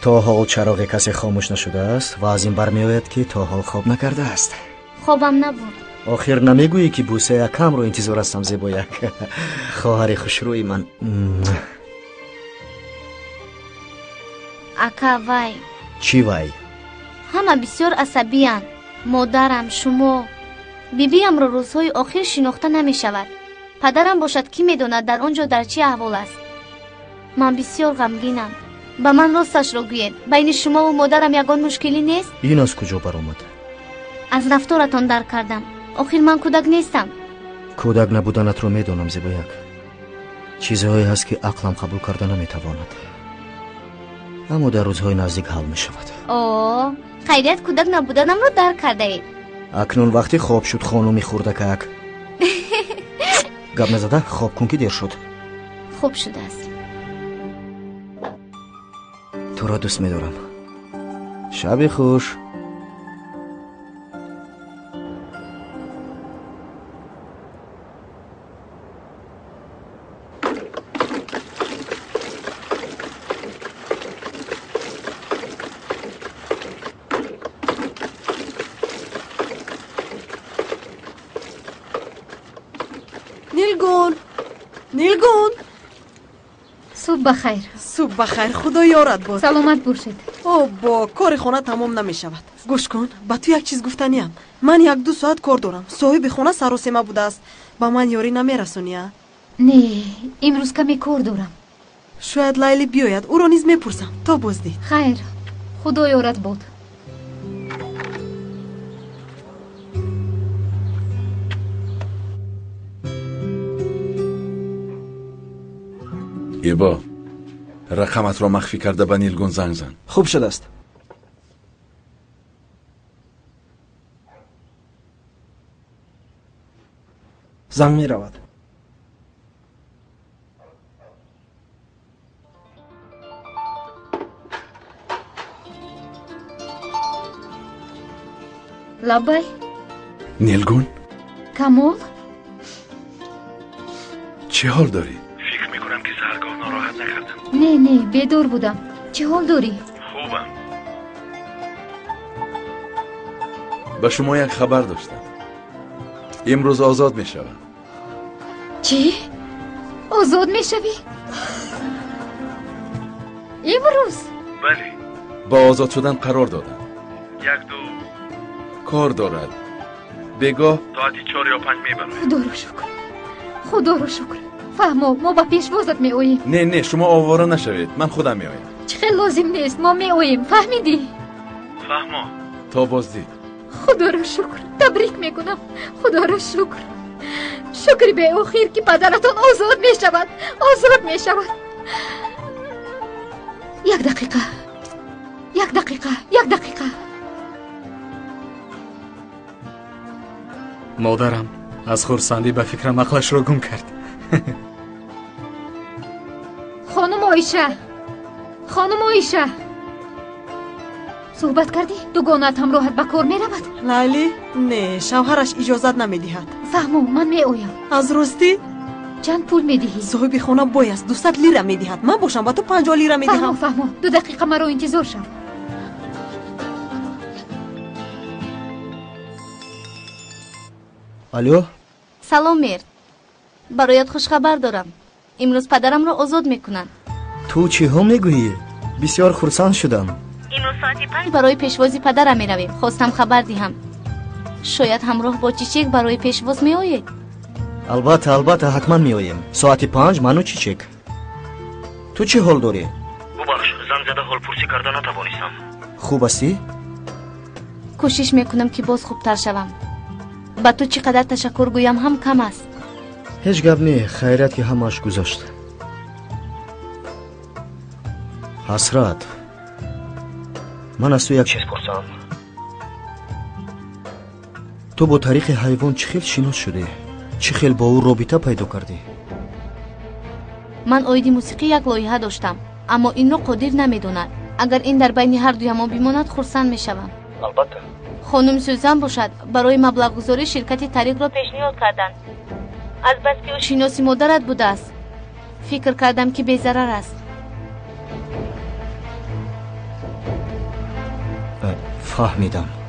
То ҳол чароғи касе хомӯш нашудааст ва аз ин бармеояд, ки то ҳол хоб накардааст. Хобам набуд. Охир намегӯӣ, ки бӯсаякамро интизор ҳастам, зебояк. Хоҳари хушрӯи ман. Ака, вай. Чӣ вай? Ҳама бисёр асабиянд. Модарам, шумо. Бибиямро рӯзҳои охир шинохта намешавад. Падарам бошад, кӣ медонад дар он ҷо дар чӣ аҳвол аст. Ман бисёр ғамгинам. Ба ман росташро гӯед, байни шумову модарам ягон мушкилӣ нест? Ин аз куҷо баромад? Аз рафторатон дарк кардам. Охир ман кӯдак нестам. Кӯдак набуданатро медонам, зебояк. Чизҳое ҳаст, ки ақлам қабул карда наметавонад, аммо дар рӯзҳои наздик ҳал мешавад. О, хайрият, кӯдак набуданамро дарк кардаед. Акнун вақти хоб шуд, хонуми хурдакак. Гап назада хоб кун, ки дер шуд. Хуб шудааст. Туро дӯст медорам. Шаби хуш. Нилгун, Нилгун. Субҳ бахайр. Субҳ бахайр, худо ёрат бод. Саломат бошед. Обо, кори хона тамом намешавад. Гӯш кун, ба ту як чиз гуфтаниям. Ман 1-2 соат кор дорам. Соҳиби хона саросема будааст. Ба ман ёрӣ намерасонӣ, а? Не, имрӯз каме кор дорам. Шояд Лайли биёяд, ӯро низ мепурсам. То боздид. Хайр, худо ёрат бод. Ибо, рақаматро махфӣ карда ба Нилгун занг зан. Хуб шудааст. Занг меравад. Лаббай. Нилгун? Камол? Чӣ ҳол дорӣ? Фикр мекунам, ки саҳаргоҳ нороҳат накардам. Не, не, бедор будам. Чӣ ҳол дорӣ? Хубам. Ба шумо як хабар доштам. Имрӯз озод мешавам. Чӣ? Озод мешавӣ? Имрӯз? Бале. Ба озод шудан қарор додам. 1-2 кор дорад. Бегоҳ соати 4 ё 5 мебарам. Худоро шукр. Худоро шукр. Фаҳмо, мо ба пешвозат меоем. Не, не, шумо овора нашавед, ман худам меоям. Чӣ хел лозим нест, мо меоем, фаҳмидӣ? Фаҳмо. То боздид. Худоро шукр, табрик мекунам. Худоро шукр. Шукри беохир, ки падаратон озод мешавад, озод мешавад. Як дақиқа, як дақиқа, як дақиқа. Модарам аз хурсандӣ ба фикрам ақлашро гум кард. Хонум Оиша, хонум Оиша, суҳбат кардӣ? Дугонаат ҳамроҳат ба кор меравад? Лайли, не, шавҳараш иҷозат намедиҳад. Фаҳмо, ман меоям. Аз ростӣ? Чанд пул медиҳӣ? Соҳиби хона бояст 200 лира медиҳад. Ман бошам ба ту 50 лира медиҳам. Фаҳмо, фаҳмо, 2 дақиқа маро интизор шав. Алло? Салом, Мерд. Бароят хушхабар дорам. Имрӯз падарамро озод мекунанд. Ту чиҳо мегӯӣ? Бисёр хурсанд шудам. Имрӯз соати 5 барои пешвози падарам меравем. Хостам хабар диҳам. Шояд ҳамроҳ бо Чичек барои пешвоз меоед? Албатта, албатта, ҳатман меоем. Соати 5 ману Чичек. Ту чӣ ҳол дорӣ? Бубахш, занг зада ҳолпурсӣ карда натавонистам. Хуб ҳастӣ? Кӯшиш мекунам, ки боз хубтар шавам. Ба ту чӣ қадар ташаккур гӯям ҳам кам аст. Ҳеҷ гап не, хайрият, ки ҳамааш гузашт. Ҳасрат, ман аз ту як чиз пурсам. Ту бо тариқи ҳайвон чӣ хел шинос шудӣ? Чӣ хел бо ӯ робита пайдо кардӣ? Ман оиди мусиқӣ як лоиҳа доштам, аммо инро Қодир намедонад. Агар ин дар байни ҳардуямон бимонад, хурсанд мешавам. Албатта. Хонум Сюзан бошад, барои маблағгузорӣ ширкати Тариқро пешниҳод карданд. Азбаски ӯ шиноси модарат будааст, фикр кардам, ки безарар аст. Фаҳмидам.